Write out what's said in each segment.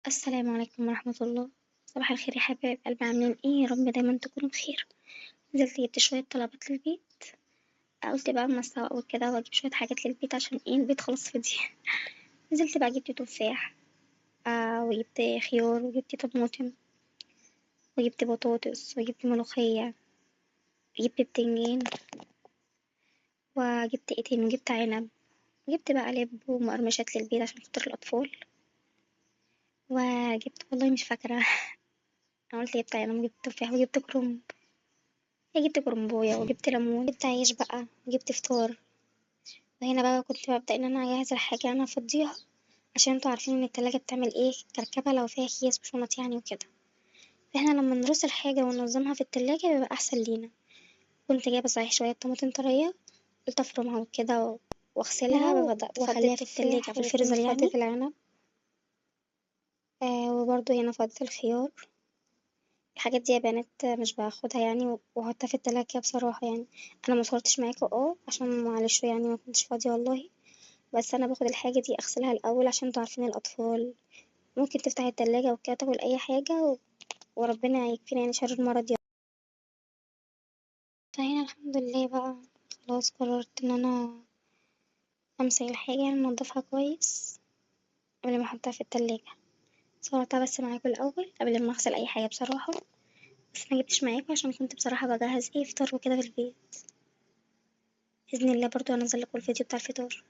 السلام عليكم ورحمة الله. صباح الخير يا حبايب قلبي، عاملين ايه؟ يا رب دايما تكونوا بخير. نزلت جبت شوية طلبات للبيت، قلت بقى اما اسوق وكده واجيب شوية حاجات للبيت عشان ايه البيت خلاص فضي. نزلت بقى جبت تفاح، وجبت خيار، وجبت طماطم، وجبت بطاطس، وجبت ملوخية، جبت بتنجان، وجبت ايه تاني، وجبت عنب، جبت بقى لب ومقرمشات للبيت عشان خاطر الأطفال، وجبت والله مش فاكرة. أنا قلت جبت عنب وجبت تفاح وجبت كرنب، جبت كرنبوية وجبت ليمون، جبت عيش بقى، وجبت فطار. وهنا بقى كنت ببدأ إن أنا أجهز الحاجة أنا أفضيها، عشان انتوا عارفين إن التلاجة بتعمل إيه كركبة لو فيها أكياس وشنط يعني وكده. فإحنا لما نرص الحاجة وننظمها في التلاجة بيبقى أحسن لينا. كنت جايبة صحيح شوية طماطم طرية، قلت أفرمها وكده واغسلها وبدأت أفضي واخليها في التلاجة التفاح في الفريزر وكنت يعني. فضيت العنب، وبرضه هنا فضيت الخيار. الحاجات دي يا بنات مش باخدها يعني واحطها في التلاجة كده بصراحة، يعني انا ما صورتش معاكم عشان معلش يعني ما كنتش فاضية والله، بس انا باخد الحاجة دي اغسلها الاول عشان انتوا عارفين الاطفال ممكن تفتح التلاجة وكده تاكل اي حاجة وربنا يكفينا يعني شر المرض يعني. فهنا الحمد لله بقى خلاص قررت ان انا امسك الحاجة يعني انضفها كويس قبل ما احطها في التلاجة. صورتها بس معاكم الاول قبل ما اغسل اي حاجة بصراحة، بس ما جبتش معاكم عشان كنت بصراحة بجهز ايه فطار وكده في البيت. بإذن الله برضو هنزل لكم الفيديو بتاع الفطار.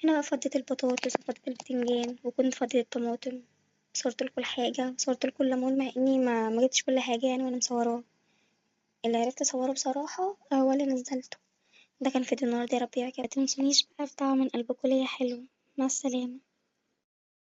هنا بقى فضيت البطاطس وفضيت البتنجان وكنت فضيت الطماطم، صورت لكم الحاجة وصورت لكم الليمون، مع اني ما جبتش كل حاجة يعني وانا مصوراه، اللي عرفت اصوره بصراحة هو اللي نزلته. ده كان فيديو النهارده، يا رب يعجبك. ما تنسونيش بقى في دعوة من قلبكم ليا حلو. مع السلامة.